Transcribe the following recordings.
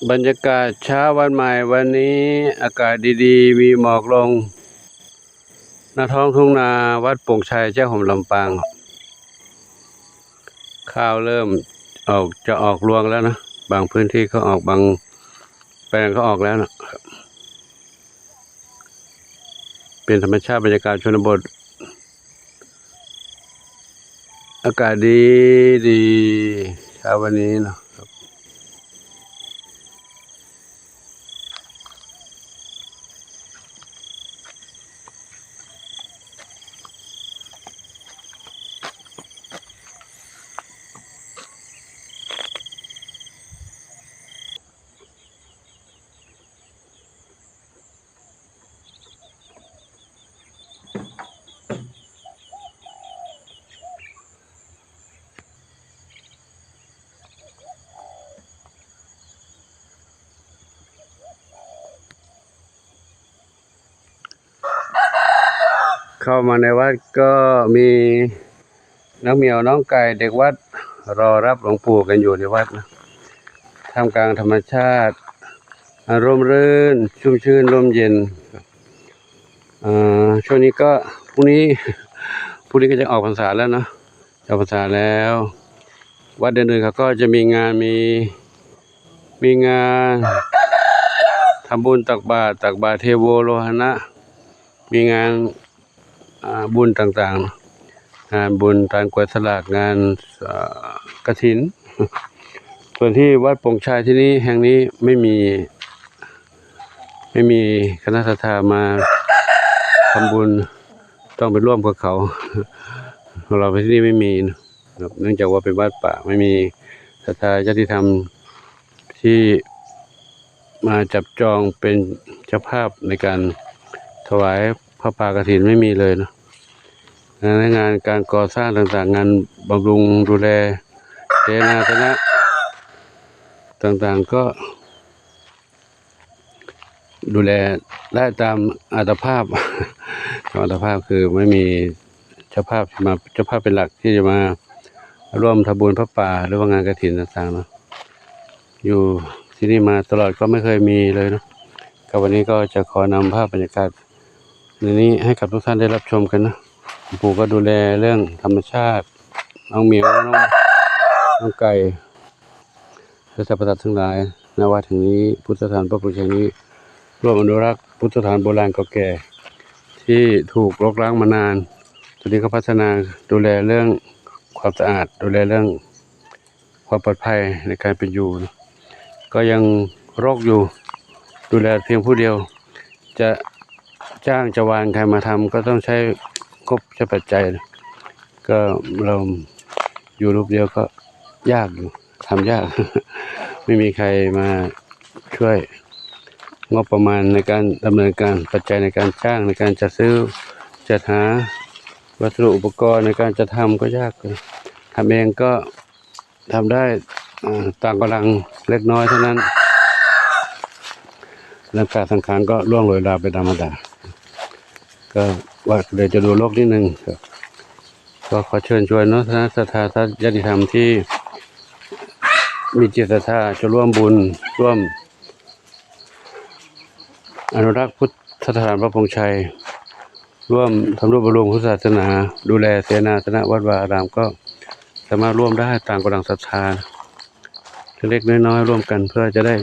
ບັນຍາກາດເຊົ້າວັນໃໝ່ວັນນີ້ ອາກາດດີໆ ມີໝອກລົງ ໜ້າທ້ອງທົ່ງນາວັດໂປ່ງໄຊ ແຈ້ຫົມ ລຳປາງ. ຂ້າວເລີ່ມອອກ ຈະອອກລວງແລ້ວນະ, ບາງພື້ນທີ່ກໍອອກ, ບາງແປງກໍອອກແລ້ວນະ. ເປັນທຳມະຊາດບັນຍາກາດຊົນນະບົດ ອາກາດດີ ດີ ເຊົ້າວັນນີ້ເນາະ. ເຂົ້າມາໃນວັດກໍມີນ້ອງໝຽວ ນ້ອງໄກ່ ເດັກວັດ ລໍຮັບຫຼວງປູ່ກັນຢູ່ໃນວັດນະ, ທ່າມກາງທຳມະຊາດອັນຮົ່ມລື່ນ ຊຸ່ມຊື່ນ ລົມເຢັນ. ເອີ ຊ່ວງນີ້ກໍ ພວກນີ້ ພວກນີ້ກໍຈະອອກພັນສາແລ້ວເນາະ, ອອກພັນສາແລ້ວ. ວັດອື່ນໆ ເຂົາກໍຈະມີງານ ມີ ມີງານທຳບຸນຕັກບາດ, ຕັກບາດເທໂວໂລຫະນະ, ມີງານ ອ່າ ບຸນຕ່າງໆ ງານບຸນທານກວດສະຫຼາກ, ງານ ເອີ ກະຖິນ. ສ່ວນທີ່ວັດໂປ່ງໄຊທີ່ນີ້ ແຫ່ງນີ້ ໄມ່ມີ ໄມ່ມີຄະນະສັດທາມາທຳບຸນ, ຕ້ອງໄປຮ່ວມກັບເຂົາ. ຂອງເຮົາທີ່ນີ້ໄມ່ມີ ເນາະ ເນື່ອງຈາກວ່າເປັນວັດປ່າ, ໄມ່ມີສັດທາຍາດຕິທຳທີ່ມາຈັບຈອງເປັນເຈົ້າພາບໃນການຖວາຍຜ້າປ່າກະຖິນ ໄມ່ມີເລີຍເນາະ. ໃນງານການກໍ່ສ້າງຕ່າງໆ, ງານບຳລຸງດູແລເສນາສະນະຕ່າງໆ ກໍ ດູແລໄດ້ຕາມອັດຕະພາບ, ຕາມອັດຕະພາບ ຄືໄມ່ມີເຈົ້າພາບມາ, ເຈົ້າພາບເປັນຫຼັກທີ່ຈະມາຮ່ວມທຳບຸນຜ້າປ່າ ຫຼືວ່າງານກະຖິນຕ່າງໆເນາະ. ຢູ່ທີ່ນີ້ມາຕະຫຼອດກໍໄມ່ເຄີຍມີເລີຍເນາະ. ກໍວັນນີ້ກໍຈະຂໍນຳພາບບັນຍາກາດໃນນີ້ໃຫ້ກັບທຸກທ່ານໄດ້ຮັບຊົມກັນເນາະ. ປູ່ກໍດູແລເລື່ອງທຳມະຊາດ, ນ້ອງໝຽວ, ນ້ອງ ນ້ອງໄກ່ ແລະ ສັບພະສັດທັງຫຼາຍ ນະວັດແຫ່ງນີ້, ພຸດທະສະຖານພະປຸງໄຊແຫ່ງນີ້ ຮ່ວມອະນຸລັກພຸດທະສະຖານໂບລານເກົ່າແກ່ທີ່ຖືກລົກລ້າງມານານ. ຕອນນີ້ກໍພັດທະນາ ດູແລເລື່ອງຄວາມສະອາດ, ດູແລເລື່ອງຄວາມປອດໄພໃນການເປັນຢູ່, ກໍຍັງລົກຢູ່, ດູແລພຽງຜູ້ດຽວ. ຈະຈ້າງຈະວານໃຜມາທຳ ກໍຕ້ອງໃຊ້ງົບໃຊ້ປັດໄຈ, ກໍເລີ່ມຢູ່ຮູບດຽວກໍຍາກຢູ່, ທຳຍາກ, ໄມ່ມີໃຄມາຊ່ວຍ. ງົບປະມານໃນການດຳເນີນການ, ປັດໄຈໃນການຈ້າງ, ໃນການຈັດຊື້ຈັດຫາວັດສະດຸອຸປະກອນໃນການຈັດທຳກໍຍາກ, ທຳເອງກໍ ທຳໄດ້ ເອີ ຕາມກຳລັງເລັກນ້ອຍເທົ່ານັ້ນ, ເລື່ອງການສັງຂານກໍລ່ວງໂລຍລາໄປຕາມທຳມະດາ. ກໍວ່າເລີຍຈະດູລົກນິດໜຶ່ງ, ກໍ ກໍຂໍເຊີນຊວນເນາະ ຄະນະສັດທາຍາດຕິທຳທີ່ມີຈິດສັດທາຈະຮ່ວມບຸນ ຮ່ວມ ອະນຸລັກພຸດທະສະຖານວັດໂປ່ງໄຊ, ຮ່ວມທຳນຸບຳລຸງພຸດທະສາສະໜາ, ດູແລເສນາສະນະວັດວາອາຣາມ, ກໍສາມາດຮ່ວມໄດ້ຕາມກຳລັງສັດທາ ເລັກໆນ້ອຍໆ ຮ່ວມກັນ ເພື່ອຈະໄດ້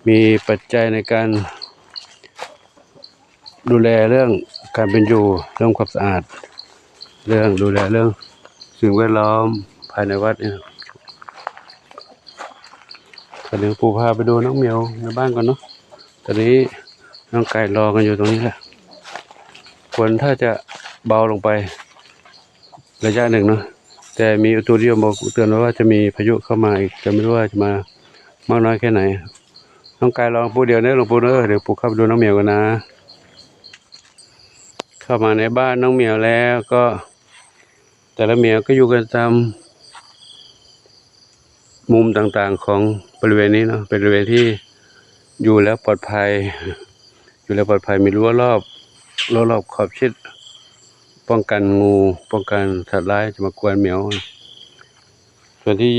ມີປັດໄຈໃນການ ດູແລເລື່ອງການເປັນຢູ່, ເລື່ອງຄວາມສະອາດ, ເລື່ອງດູແລເລື່ອງສິ່ງແວດລ້ອມພາຍໃນວັດນີ້. ຕອນນີ້ປູ່ພາໄປດູນ້ອງໝຽວໃນບ້ານກ່ອນເນາະ. ຕອນນີ້ນ້ອງໄກ່ລໍກັນຢູ່ຕົງນີ້ແຫຼະ. ຝົນຖ້າຈະເບົາລົງໄປ ໄລຍະໜຶ່ງເນາະ, ແຕ່ມີອຸຕຸນິຍົມບອກເຕືອນໄວ້ວ່າຈະມີພາຍຸເຂົ້າມາອີກ, ແຕ່ໄມ່ຮູ້ວ່າຈະມາມາກນ້ອຍແຄ່ໃນ. ນ້ອງກາຍລອງຜູ້ດຽວເດີ ຫຼວງປູ່ເດີ, ດຽວປູ່ເຂົ້າໄປດູນ້ອງໝຽວກ່ອນນະ. ເຂົ້າມາໃນບ້ານນ້ອງໝຽວແລ້ວ ກໍແຕ່ລະໝຽວກໍຢູ່ກັນຕາມ ມຸມຕ່າງໆຂອງບໍລິເວນນີ້ເນາະ, ເປັນບໍລິເວນທີ່ຢູ່ແລ້ວປອດໄພ, ຢູ່ແລ້ວປອດໄພ, ມີຮົ້ວລອບ, ຮົ້ວລອບຂອບຊິດ, ປ້ອງກັນງູ, ປ້ອງກັນສັດຮ້າຍຈະມາກວນແມວ. ສ່ວນທີ່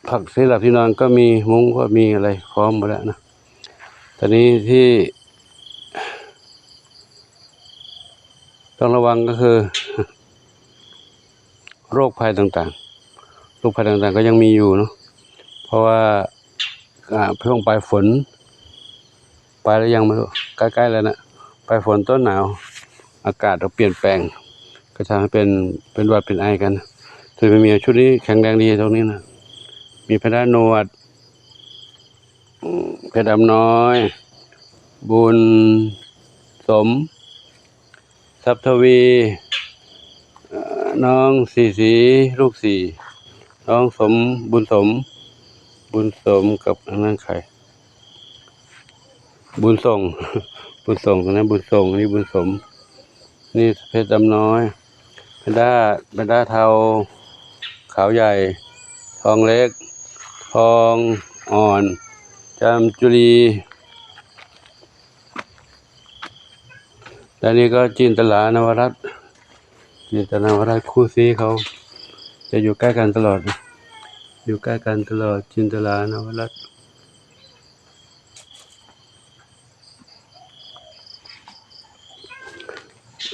ພັກ ທີ່ຫຼັບທີ່ນອນກໍມີ ມຸ້ງກໍມີ ອະໄລພ້ອມໝົດແລ້ວນະ. ຕອນນີ້ທີ່ຕ້ອງລະວັງກໍຄື ໂລກໄພຕ່າງໆ ໂລກໄພຕ່າງໆ ກໍຍັງມີຢູ່ເນາະ ເພາະວ່າ ອາ ຊ່ວງປາຍຝົນ ປາຍແລ້ວຍັງ ມັນໃກ້ໆແລ້ວນະ ປາຍຝົນຕົ້ນໜາວ ອາກາດກໍປ່ຽນແປງ ກໍທຳໃຫ້ເປັນ ເປັນຫວັດເປັນໄອກັນ. ສ່ວນແມ່ໝຽວຊຸດນີ້ແຂງແຮງດີ ຕົງນີ້ນະ ມີແພນດ້າໜວດ ອືມ ເພັດດຳນ້ອຍ ບຸນສົມ ຊັບທະວີ ເອີ ນ້ອງສີສີ ລູກສີ ນ້ອງສົມ ບຸນສົມ ບຸນສົມກັບອັນນັ້ນໃຄ ບຸນສົ່ງ ບຸນສົ່ງ ຕົງນັ້ນບຸນສົ່ງ ອັນນີ້ບຸນສົມ ນີ້ເພັດດຳນ້ອຍ ແພນດ້າ ແພນດ້າເທົາ ຂາວໃຫຍ່ ທອງເລັກ ທອງອ່ອນ ຈາມຈຸລີ ແລະນີ້ກໍຈິນຕະລາ ນະວະລັດ ຈິນຕະລາ ນະວະລັດ ຄູ່ຊີເຂົາຈະຢູ່ໃກ້ກັນຕະຫຼອດ ຢູ່ໃກ້ກັນຕະຫຼອດ ຈິນຕະລາ ນະວະລັດ.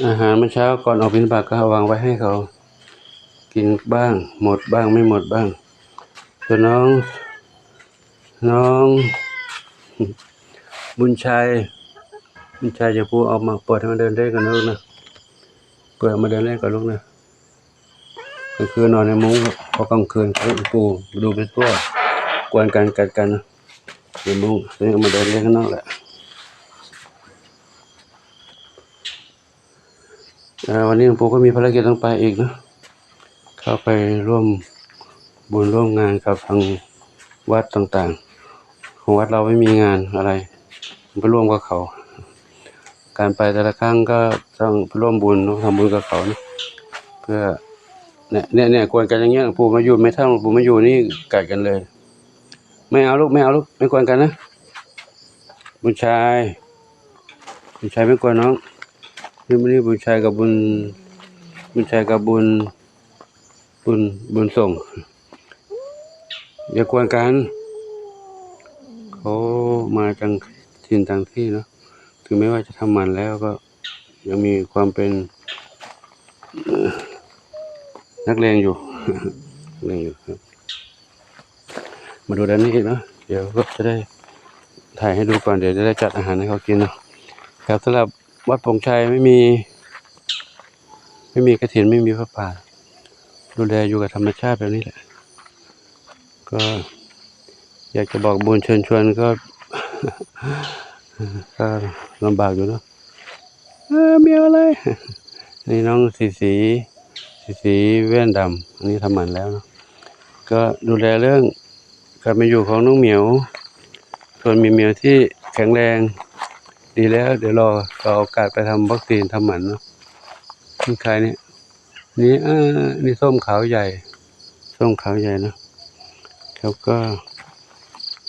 ອາຫານມື້ເຊົ້າກ່ອນອອກບິນທະບາດກໍວາງໄວ້ໃຫ້ເຂົາກິນບ້າງ ໝົດບ້າງ ໄມ່ໝົດບ້າງ. ສ່ວນນ້ອງ ນ້ອງບຸນໄຊ ບຸນໄຊຈະຜູ້ອອກມາ ເປີດໃຫ້ມັນເດີນເລ່ນກ່ອນນະລູກນະ ເປີດໃຫ້ມັນເດີນເລ່ນກ່ອນລູກນະ. ກາງຄືນນອນໃນມຸ້ງ ເພາະກາງຄືນເຂົາປູ ດູໄປທົ່ວ ກວນກັນ ກັດກັນ ໃນມຸ້ງ. ຕົວນີ້ກໍມາເດີນເລ່ນຂ້າງນອກແຫຼະ. ເອີ ວັນນີ້ຫຼວງປູ່ກໍມີພາລະກິດຕ້ອງໄປອີກເນາະ ເຂົ້າໄປຮ່ວມບຸນຮ່ວມງານກັບທາງວັດຕ່າງໆ ຂອງວັດເຮົາໄມ່ມີງານອະໄລ ໄປຮ່ວມກັບເຂົາ. ການໄປແຕ່ລະຄັ້ງກໍຕ້ອງໄປຮ່ວມບຸນເນາະ ທຳບຸນກັບເຂົາເນາະ ເພື່ອ ເນຍ ເນຍ ເນຍ ກວນກັນຢ່າງເງີ້ຍ. ປູ່ມາຢູ່ ແມ່ເຖົ້າປູ່ມາຢູ່ນີ້ກັດກັນເລີຍ. ໄມ່ເອົາລູກ ໄມ່ເອົາລູກ ໄມ່ກວນກັນນະ ບຸນຊາຍ ບຸນຊາຍໄມ່ກວນນ້ອງ. ນີ້ ມື້ນີ້ບຸນຊາຍກັບບຸນ ບຸນຊາຍກັບບຸນ ບຸນ ບຸນສົ່ງ ຢ່າກວນກັນ. ເຂົາມາຈາກຖິ່ນຕ່າງທີ່ເນາະ ເຖິງແມ່ນວ່າຈະທຳໝັນແລ້ວກໍຍັງມີຄວາມເປັນ ເອີ ນັກເລງຢູ່ ນັກເລງຢູ່. ມາດູດ້ານນີ້ອີກເນາະ ດຽວກໍຈະໄດ້ຖ່າຍໃຫ້ດູກ່ອນ ດຽວຈະໄດ້ຈັດອາຫານໃຫ້ເຂົາກິນເນາະ. ຄັບ ສຳລັບວັດໂປ່ງໄຊໄມ່ມີ ໄມ່ມີກະຖິນ ໄມ່ມີຜ້າປ່າ ດູແລຢູ່ກັບທຳມະຊາດແບບນີ້ແຫຼະ. ກໍຢາກຈະບອກບຸນເຊີນຊວນກໍ ກໍລຳບາກຢູ່ເນາະ. ເອີ ແມວອະໄລ ນີ້ນ້ອງສີສີ ສີສີແວ່ນດຳ ອັນນີ້ທຳໝັນແລ້ວເນາະ. ກໍດູແລເລື່ອງການເປັນຢູ່ຂອງນ້ອງໝຽວ ສ່ວນໝຽວໆທີ່ແຂງແຮງດີແລ້ວ ດຽວລໍເອົາໂອກາດໄປທຳວັກຊີນທຳໝັນເນາະ. ນີ້ໃຄນີ້ ນີ້ ເອີ ນີ້ສົ້ມຂາວໃຫຍ່ ສົ້ມຂາວໃຫຍ່ເນາະ. ແລ້ວກໍ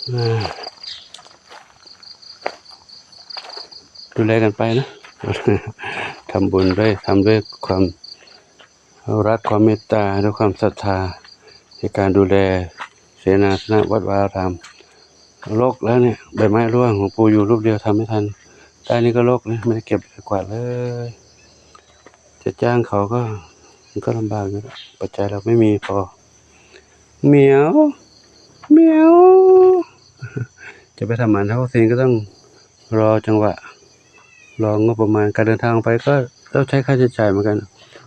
ເອີ ດູແລກັນໄປເນາະ ທຳບຸນດ້ວຍ ທຳດ້ວຍຄວາມຮັກ ຄວາມເມດຕາ ດ້ວຍຄວາມສັດທາ ໃນການດູແລເສນາສະນະວັດວາອາຣາມ. ລົກແລ້ວນີ້ ໃບໄມ້ຮ່ວງ ຫຼວງປູ່ຢູ່ຮູບດຽວທຳໄມ່ທັນ. ໃຕ້ນີ້ກໍລົກນະ ໄມ່ໄດ້ເກັບໄດ້ກວາດເລີຍ. ຈະຈ້າງເຂົາກໍ ມັນກໍລຳບາກຢູ່ ປັດໄຈເຮົາໄມ່ມີພໍ. ໝຽວ ໝຽວ ຈະໄປທຳໝັນເຮົາເອງກໍຕ້ອງລໍຈັງຫວະ ລໍງົບປະມານ. ການເດີນທາງອອກໄປກໍຕ້ອງໃຊ້ຄ່າໃຊ້ຈ່າຍເໝືອນກັນ.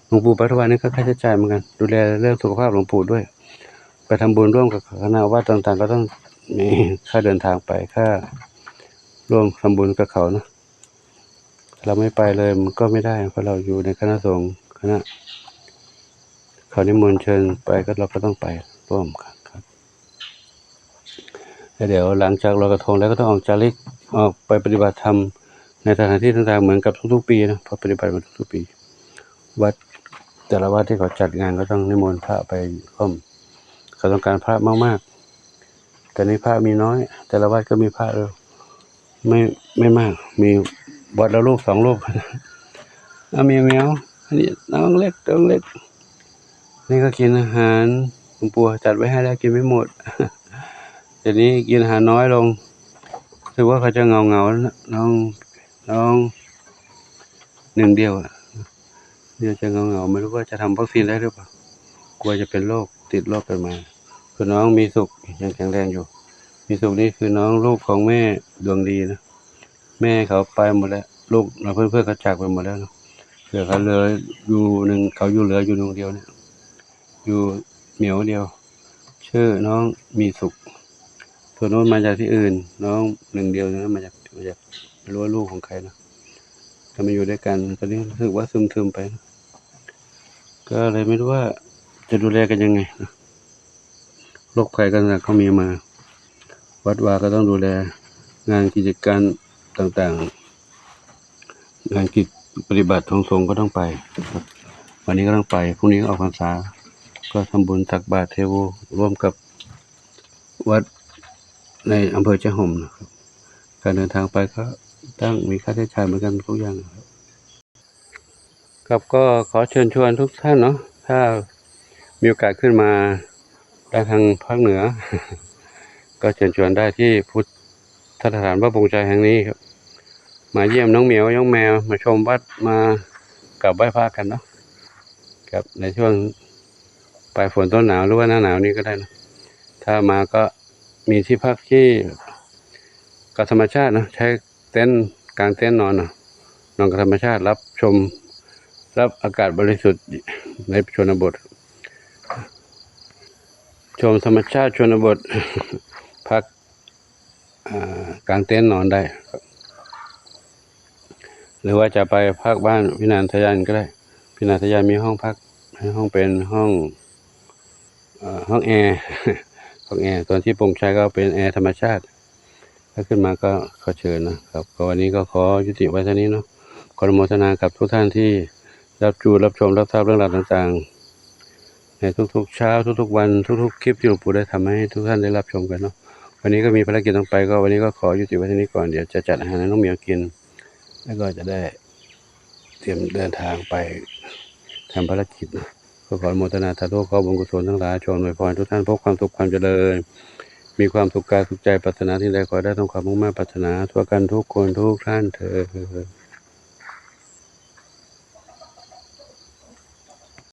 ຫຼວງປູ່ໄປທຸກວັດນີ້ກໍຄ່າໃຊ້ຈ່າຍເໝືອນກັນ ດູແລເລື່ອງສຸຂະພາບຫຼວງປູ່ດ້ວຍ. ໄປທຳບຸນຮ່ວມກັບຄະນະວັດຕ່າງໆ ກໍຕ້ອງມີຄ່າເດີນທາງໄປ ຄ່າຮ່ວມທຳບຸນກັບເຂົາເນາະ. ເຮົາໄມ່ໄປເລີຍມັນກໍໄມ່ໄດ້ ເພາະເຮົາຢູ່ໃນຄະນະສົງ ຄະນະເຂົານິມົນເຊີນໄປ ກໍເຮົາກໍຕ້ອງໄປຮ່ວມກັນ. ແລ້ວດຽວຫຼັງຈາກລອຍກະທົງແລ້ວ ກໍຕ້ອງອອກຈາລິກ ອອກໄປປະຕິບັດທຳໃນສະຖານທີ່ຕ່າງໆ ເໝືອນກັບທຸກໆປີນະ ເພາະປະຕິບັດມາທຸກໆປີ. ວັດແຕ່ລະວັດທີ່ເຂົາຈັດງານ ກໍຕ້ອງນິມົນພະໄປຮ່ວມ ເຂົາຕ້ອງການພະມາກໆ. ແຕ່ນີ້ພະມີນ້ອຍ ແຕ່ລະວັດກໍມີພະ ເອີ ໄມ່ ໄມ່ມາກ ມີວັດລະຮູບສອງຮູບ. ອາ ແມວ ແມວ ອັນນີ້ນ້ອງເລັກ ນ້ອງເລັກ ນີ້ກໍກິນອາຫານ หลวงปู่จัดไว้ให้แล้ว กินไม่หมด เดี๋ยวนี้กินอาหารน้อยลง รู้สึกว่าเขาจะเหงาๆ น้อง น้องหนึ่งเดียวอะ เดี๋ยวจะเหงาๆ ไม่รู้ว่าจะทำวัคซีนได้หรือเปล่า กลัวจะเป็นโรค ติดโรคกันมา คือน้องมีสุข ยังแข็งแรงอยู่ มีสุขนี่คือน้องลูกของแม่ดวงดีนะ แม่เขาไปหมดแล้ว ลูก เพื่อนๆ เขาจากไปหมดแล้วเนาะ เหลือเขาเหลืออยู่หนึ่ง เขาอยู่เหลืออยู่หนึ่งเดียวเนี่ย อยู่เหมียวเดียว ชื่อน้องมีสุข ส่วนโน้นมาจากที่อื่น น้องหนึ่งเดียวนะ มาจาก มาจาก ไม่รู้ว่าลูกของใครนะ แต่มาอยู่ด้วยกัน ตอนนี้รู้สึกว่าซึมๆ ไปนะ ก็เลยไม่รู้ว่าจะดูแลกันยังไงนะ โรคภัยต่างๆ ก็มีมา วัดวาก็ต้องดูแล งานกิจการต่างๆ งานกิจปฏิบัติของสงฆ์ก็ต้องไป วันนี้ก็ต้องไป พรุ่งนี้ก็ออกพรรษา ก็ทำบุญตักบาตรเทโว ร่วมกับวัดในอำเภอแจ้ห่มนะครับ การเดินทางไปก็ต้องมีค่าใช้จ่ายเหมือนกันทุกอย่างนะครับ ครับ ก็ขอเชิญชวนทุกท่านเนาะ ถ้ามีโอกาสขึ้นมาได้ทางภาคเหนือ ก็เชิญชวนได้ที่พุทธสถานพระปงชัยแห่งนี้ครับ มาเยี่ยมน้องเหมียว น้องแมว มาชมวัด มากราบไหว้พระกันเนาะ ครับ ในช่วงปลายฝนต้นหนาว หรือว่าหน้าหนาวนี้ก็ได้นะ ถ้ามาก็มีที่พักที่ กับธรรมชาติเนาะ ใช้เต็นท์ กางเต็นท์นอนเนาะ นอนกับธรรมชาติ รับชม รับอากาศบริสุทธิ์ในชนบท ชมธรรมชาติชนบท พัก อ่า กางเต็นท์นอนได้ หรือว่าจะไปพักบ้านพี่นันทยานก็ได้ พี่นันทยานมีห้องพัก ห้องเป็นห้อง เอ่อ ห้องแอร์ ห้องแอร์ ตอนที่ปงชัยก็เป็นแอร์ธรรมชาติ ถ้าขึ้นมาก็ขอเชิญนะครับ ก็วันนี้ก็ขอยุติไว้เท่านี้เนาะ ขออนุโมทนากับทุกท่านที่รับจู รับชม รับทราบเรื่องราวต่างๆ ในทุกๆ เช้า ทุกๆ วัน ทุกๆ คลิปที่หลวงปู่ได้ทำให้ทุกท่านได้รับชมกันเนาะ วันนี้ก็มีภารกิจต้องไป ก็วันนี้ก็ขอยุติไว้เท่านี้ก่อน เดี๋ยวจะจัดอาหารให้น้องเหมียวกิน แล้วก็จะได้เตรียมเดินทางไปทำภารกิจนะ ก็ขออนุโมทนาสาธุ ขอบุญกุศลทั้งหลาย จงอำนวยพรให้ทุกท่านพบความสุขความเจริญ มีความสุขกายสุขใจ ปรารถนาสิ่งใดขอให้ได้สมความมุ่งมา่ปรารถนา ทั่วกันทุกคนทุกท่านเทอญ